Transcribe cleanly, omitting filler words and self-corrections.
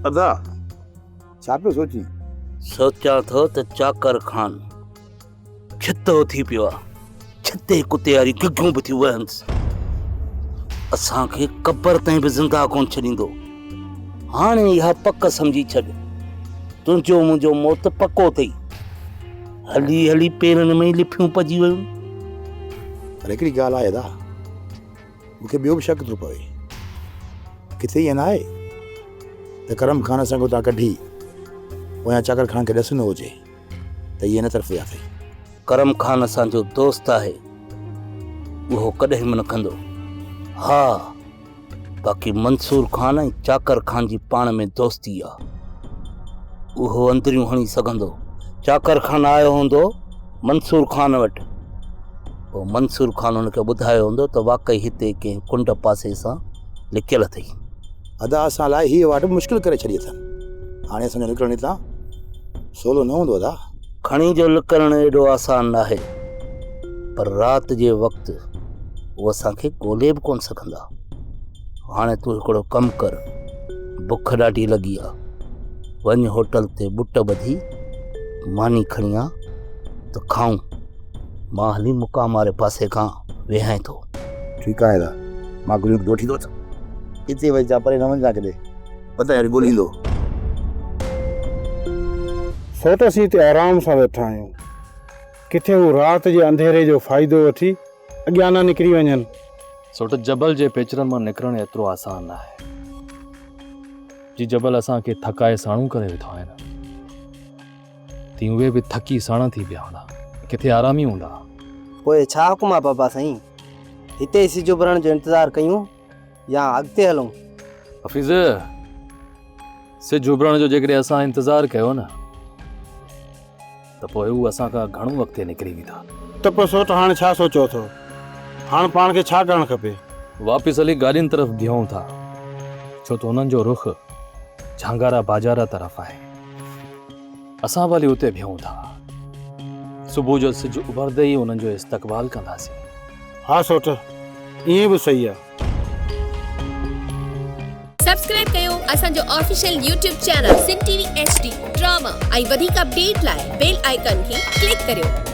ادا، ڇا پيو سوچين؟ سوچان ٿو ته چاڪر خان ڇتو ٿي پيو آ. ڇتي ڪتي واري گگهيون به ٿيون وهنس. اسان کي قبر تائين به زنده ڪونه ڇڏيندو. هاڻي اها پڪ سمجهي ڇڏ. تنهنجو منهنجو موت پڪو اٿئي. هلي هلي پيرن ۾ ئي لڦيون پئجي ويون. پر هڪڙي ڳالهه آهي ادا، مون کي ٻيو به شڪ ٿو پوي. ڪٿي ائين ناهي ته ڪرم خان اسان کي اتان ڪڍي پويان چاڪر خان کي ڏس نه هجي ته اهي هن طرف ويا اٿئي. ڪرم خان اسان جو دوست آهي، اهو ڪڏهن به نه ڪندو. ها، باقي منصور خان ۽ چاڪر خان جي پاڻ ۾ دوستي آ. اهو اندريون هڻي سگهندو. چاڪر خان آيو هوندو منصور خان وٽ. پوء منصور خان هن کي ٻڌايو هوندو ته واقعي هتي ڪنهن ڪنڊ پاسي سان لڪيل اٿئي. ادا اسان لاء هيء واٽ به مشڪل ڪري ڇڏي اٿن. هاڻي اسان جو نڪرڻ هتان سولو نه هوندو ادا. کڻي جو لڪرڻ ايڏو آسان ناهي، پر رات جي وقت هو اسان کي ڳولي به ڪونه سگهندا. هاڻي تون هڪڙو ڪم ڪر، بک ڏاڍي لڳي آ، وڃ هوٽل تي ٻٽ ٻڌي ماني کڻي آ ته کائون. مان هلي مقام واري پاسي کان ويهانء ٿو. ٺيڪ آهي ادا، مان گوليون وٺي ٿو اچان. اتي وڃجان، پري نه وڃجان ڪڏهن. پتائين وري ڳوليندو. سوٽ اسين هتي آرام سان ويٺا آهيون. ڪٿي هو رات جي انڌيري جو فائدو وٺي اڳيان نه نڪري وڃن. سوٽ جبل جي پيچرن مان نڪرڻ ايترو آسان ناهي. جي جبل اسان کي ٿڪائي ساڻو ڪري وڌو آهي نه، تيئن اهي به ٿڪي ساڻا ٿي پيا هوندا. ڪٿي آرامي هوندا. پوء ڇا حڪم آ بابا سائين؟ هتي ئي سج اڀرڻ جو انتظار ڪيون يا اڳتي هلون؟ حفيظ، سج اڀرڻ جو جيڪڏهن اسان انتظار ڪيو نه ته پوء هو اسان کان گهڻو اڳتي نڪري ويندا. ته پوء سوٽ هاڻ ڇا سوچيو اٿو؟ هاڻ پاڻ کي ڇا ڪرڻ کپي؟ واپس هلي گاڏين طرف بيهون ٿا، ڇو ته انهن جو رخ جهانگارا باجارا طرف آهي. اسان به هلي اتي بيهون ٿا. صبح جو سج اڀرندي ئي انهن جو استقبال ڪنداسين. ها سوٽ، ائين به صحيح آ. سبسڪرائب ڪيو اسان جو official YouTube channel Sindh T V H D drama ۽ وڌيڪ اپڊيٽ لاء بيل آئيڪان کي ڪلڪ ڪريو.